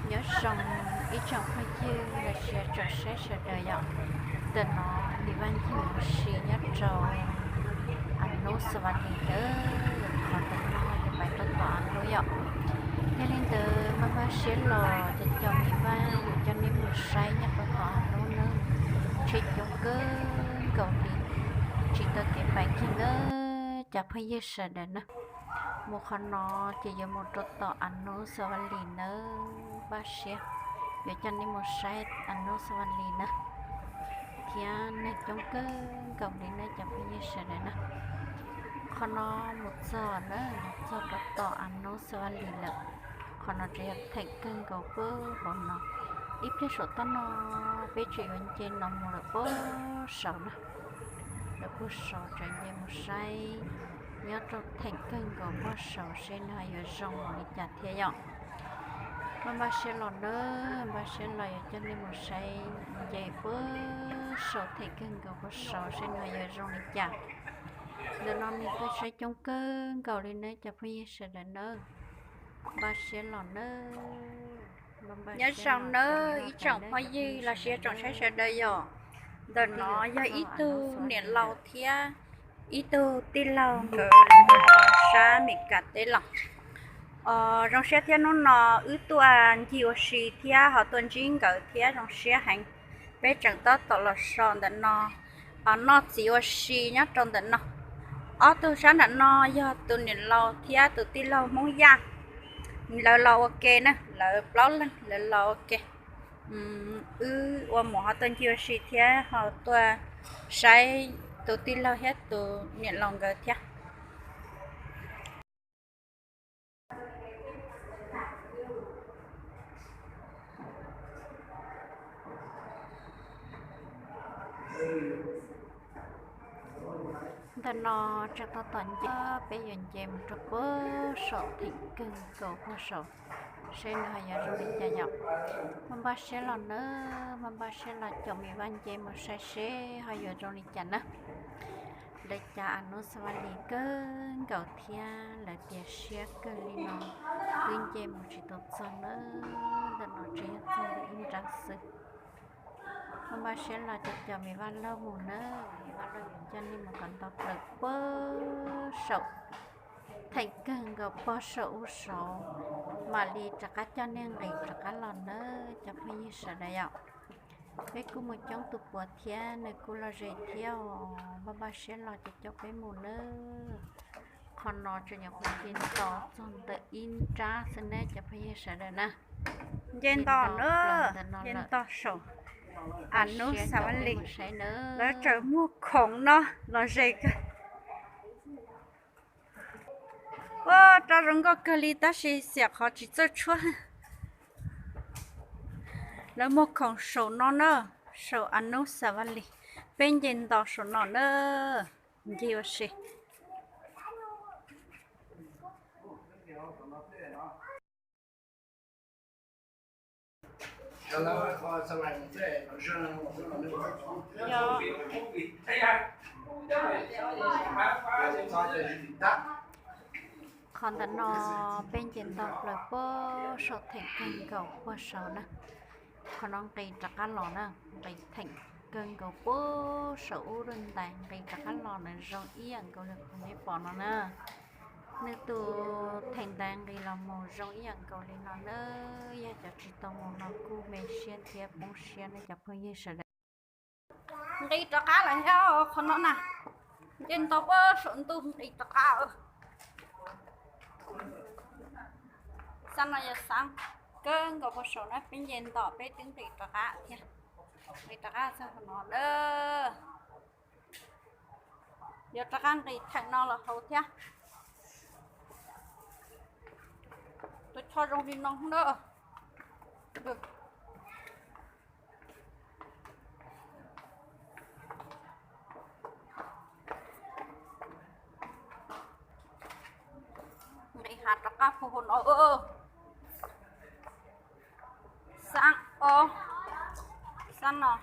Nyob zoo ib tsoom phooj ywg los sis tsoom saib sawv daws yom. Ntawm no Miv Vaj Ncig Mus Si nyob rau Anub Xav Vas Lis ntawd, qhov ntawm no ces pais rau tom Anub yom. Yog li ntawd npaj npaj siab los cov cov Miv Vaj yuav coj nej mus saib nyob rau tom Anub nawb. Tsheb coob kawg nkaus li, tsis tau kev pais kiag nawb cov phooj ywg sawv daws na. Mus qhov no ces yuav mus rau tom Anub Xav Vas Lis nawb. Npaj siab yuav coj nej mus saib Anub Xav Vas Lis na, thiab neeg coob kawg nkaus li nawb cov phooj ywg sawv daws na. Qhov no mus txog na, mus txog rau tom Anub Xav Vas Lis lawm. Qhov no tseem yog theem kawg nkaus puag hauv no. Ib pliag saum toj no peb tseem yuav nce no mus lawm puag saud na. Lawm puag saud tseem nce mus saib nyob rau theem kawg nkaus puag saud seb nws ho yuav zoo li cas thiab yom. Npaj npaj siab los nawb, npaj siab los yuav coj nej mus saib nce puag saud theem kawg nkaus puag saud seb nws ho yuav zoo li cas. Ntawm no neeg tuaj saib coob kawg nkaus li nawb cov phooj ywg sawv daws nawb. Npaj siab los nawb. Nyob zoo nawb ib tsoom phooj ywg los sis tsoom saib sawv daws yom. Ntawm no yog ib tug niam laus thiab ib tug tij laug nkawd sab Meskas teb los. Zoo siab thiab hnub no wb tuaj ncig ua si thiab ho tuaj ntsib nkawd thiab zoo siab heev. Peb tseem tab tom los so ntawm no noj txiv ua si nyob rau ntawm no. Ob tug sab nram no yog tus niam laus thiab tus tij laug Hmoob Yaj. Lawv los ua ke na, lawv plaub leeg lawv los ua ke. Wb ua mus ho tuaj ncig ua si thiab ho tuaj saib tus tij laug thiab tus niam laus nkawd thiab. Ntawm no tseem tab tom nce, peb yuav nce mus rau puag saum theem kawg nkaus puag saud seb nws ho yuav zoo li cas yom. Npaj npaj siab los nawb, npaj npaj siab los caum Miv Vaj nce mus saib seb ho yuav zoo li cas na. Lawv cav Anub Xav Vas Lis kawg nkaus thiab lawv tias siab kawg li no, twb nce mus tsis tau txog nawb. Ntawm no tseem yog txog ntawm ib nrab xwb. Npaj npaj siab los caum caum Miv Vaj Lauj mus nawb, Miv Vaj Lauj yuav coj nej mus kom nto plaws puag saum theem kawg nkaus puag saum ub saud, mam li rov qab coj nej nqis rov qab los nawb cov phooj ywg sawv daws yom. Peb kuj mus coob tus puav thiab nws kuj lom zem thiab os, npaj npaj siab los caum caum peb mus nawb. Qhov no tseem nyuam qhuav nce nto txog ntawm ib nrab xwb nawb cov phooj ywg sawv daws na. Nce nto na, nce nto saum Anub Xav Vas Lis, lawv tseem muag khoom no los ze kawg. Ua rau zoo nkauj kawg li tab sis xiam qhov tsis txawj tshuab. Lawv muag khoom saum no na, saum Anub Xav Vas Lis, peb nce nto saum no na, ncig ua si. Qhov ntawm no peb nce nto plaws puag saum theem kawg nkaus puag saud na. Qhov no nqis rov qab los na, nqis theem kawg nkaus puag saum ub lub ntais nqis rov qab los na zoo ib yam nkaus li qhov nej pom no na. Nws tus theem ntais nqis los mus zoo ib yam nkaus li no na, yog cov tsis tau mus no kuj me siab thiab poob siab ne cov phooj ywg sawv daws. Nqis rov qab lawm thiab qhov no na, nce nto puag saum ntuj nqis rov qab. Xab no yog xab kawg nkaus puag saum na, peb nce nto peb twb nqis rov qab thiab. Nqis rov qab txog qhov no na. Yuav rov qab nqis theem no los hauv thiab. Tus tsho zoo li no na. Nqis hav rov qab puag hauv no. Xab, o, xab no.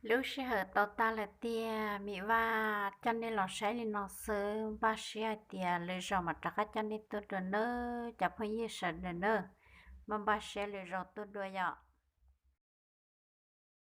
Lub sij hawm tau tag lawm tiag, Mim Vaj coj nej los saib li no xwb, npaj siab hais tias lwm zaus mam rov qab coj nej tuaj dua nawb cov phooj ywg sawv daws nawb. Npaj npaj siab lwm zaus tuaj dua yom.